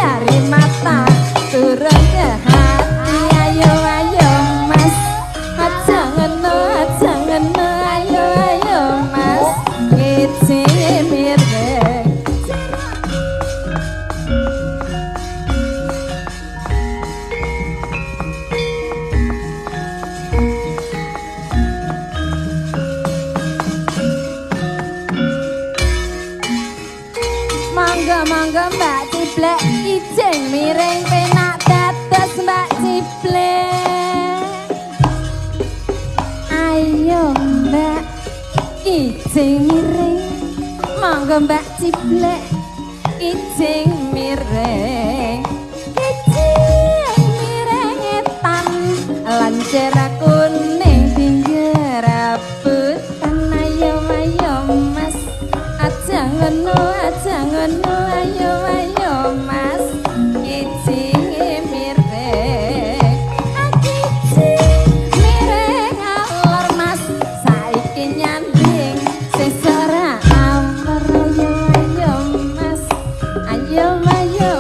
Dari mata turun ke hati. Ayo ayo Mas, aja ngono, aja ngono. Ayo ayo Mas, ngece miring. Mangga mangga Mbak Ciblek, ijeng miring penak dados Mbak Ciblek. Ayo Mbak, ijeng miring. Mangga Mbak Ciblek, ijeng miring. Ijeng miring etan lancer kuning pinggir rambutan. Ayo ayo Mas, aja ngono, aja ngono. Ayo ayo Mas, ijing miring. Ijing miring alor Mas, saiki nyanding sesuk ora awor. Ayo ayo Mas, ayo ayo.